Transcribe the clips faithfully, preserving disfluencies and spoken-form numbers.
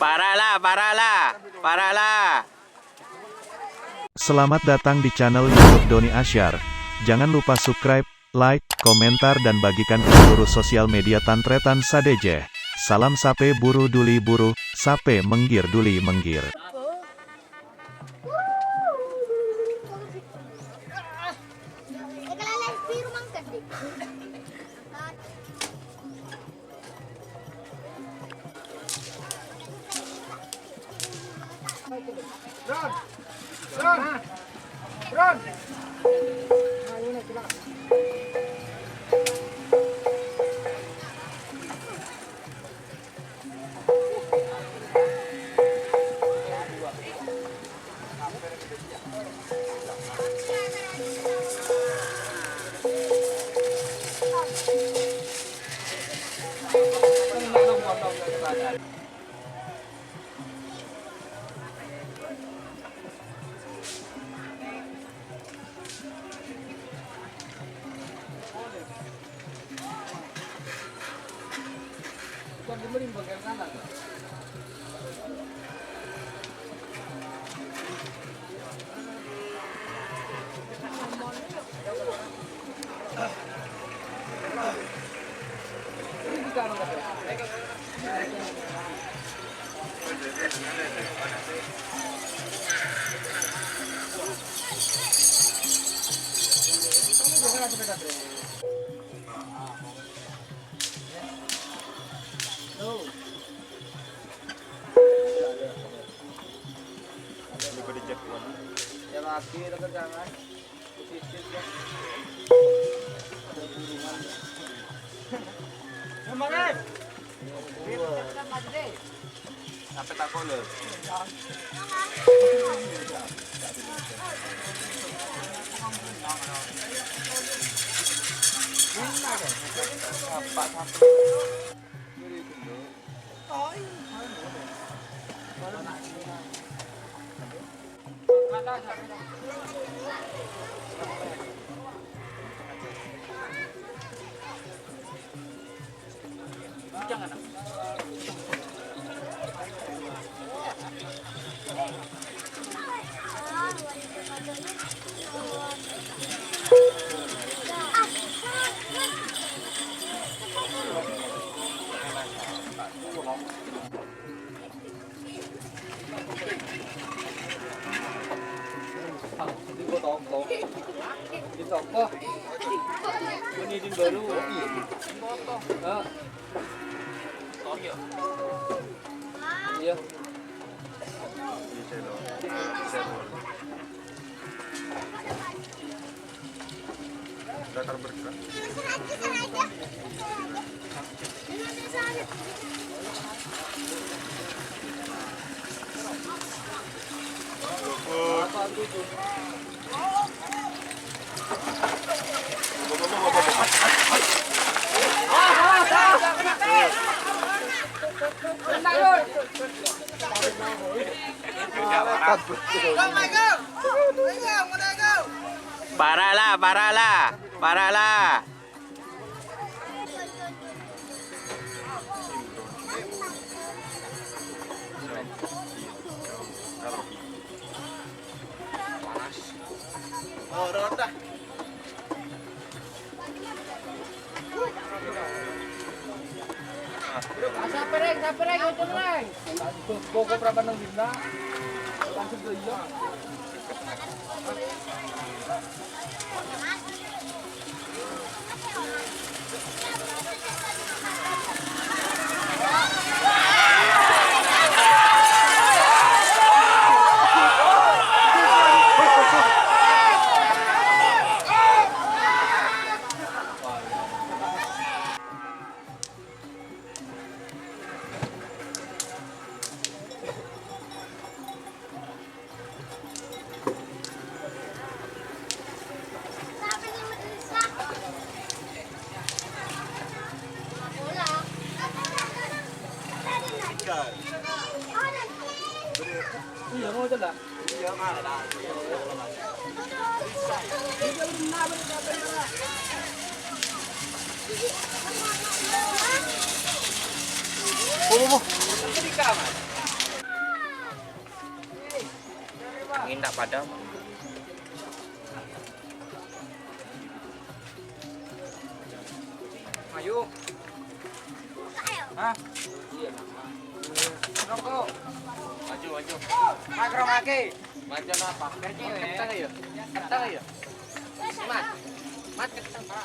Para la, para la, para la. Selamat datang di channel YouTube Doni Asyar. Jangan lupa subscribe, like, komentar, dan bagikan ke seluruh sosial media Tan Tretan sadhâjâ. Salam sapè buru duli buru, sapè menggir duli menggir. Sampai tako' lho. Di toko. Ini di baru. Ah. Iya. Datar bergerak. Para la, para la, para la. Sapereng, sapereng, ojo ngereng. Pokok berapa nang dina? Langsung ke iya. Angin tak padam. Ayo. Hah? Rokok. Maju, maju. Makromake. Maju apa? Kenceng, ya. Kenceng, ya. Kenceng, ya. Mat. Mat, kenceng, Pak.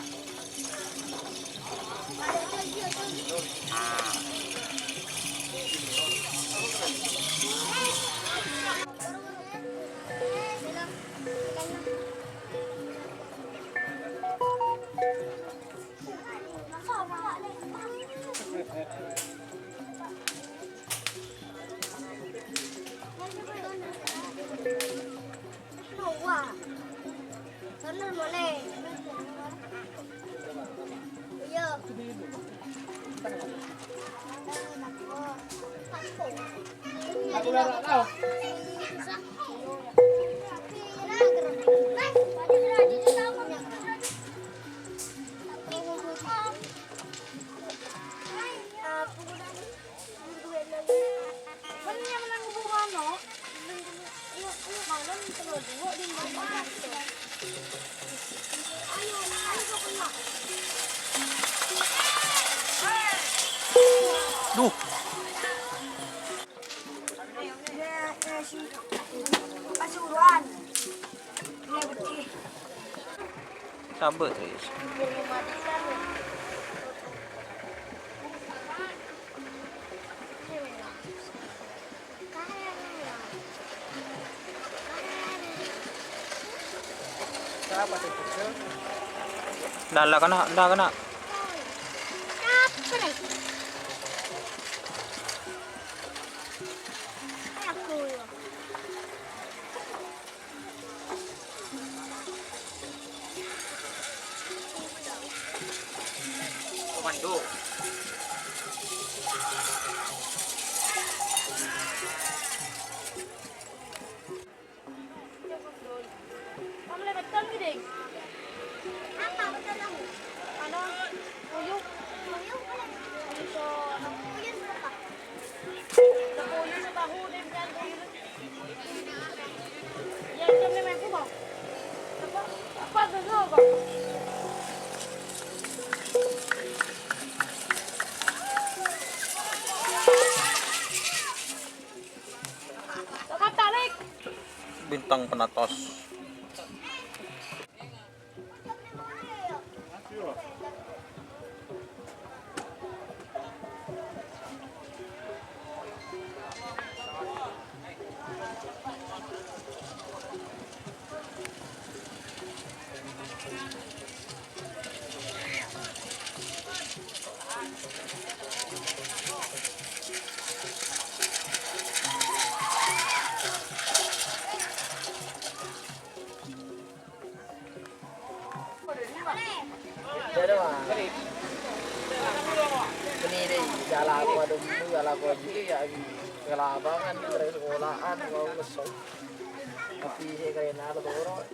Wah. Bener, boleh. Iya. Aku ora tau. Duh. Pasuruan. Ini bersih. Sabâ', Tris. Dâlla kana', dâlla kana'. Komando. Kamu lewat tahun gede? Apa betul kamu? Ano, uyu. Uyu? Uyu so, ano? Uyu so apa? Uyu so tahu deh, bukan uyu. Ya, jam lima aku mau. Apa? Apa tuh, apa? Katarik. Bintang penatos. Ini deh, jala apa dulu, jala apa juga ya, di lapangan, di sekolahan, mau ngesok. Tapi saya kena ada turun.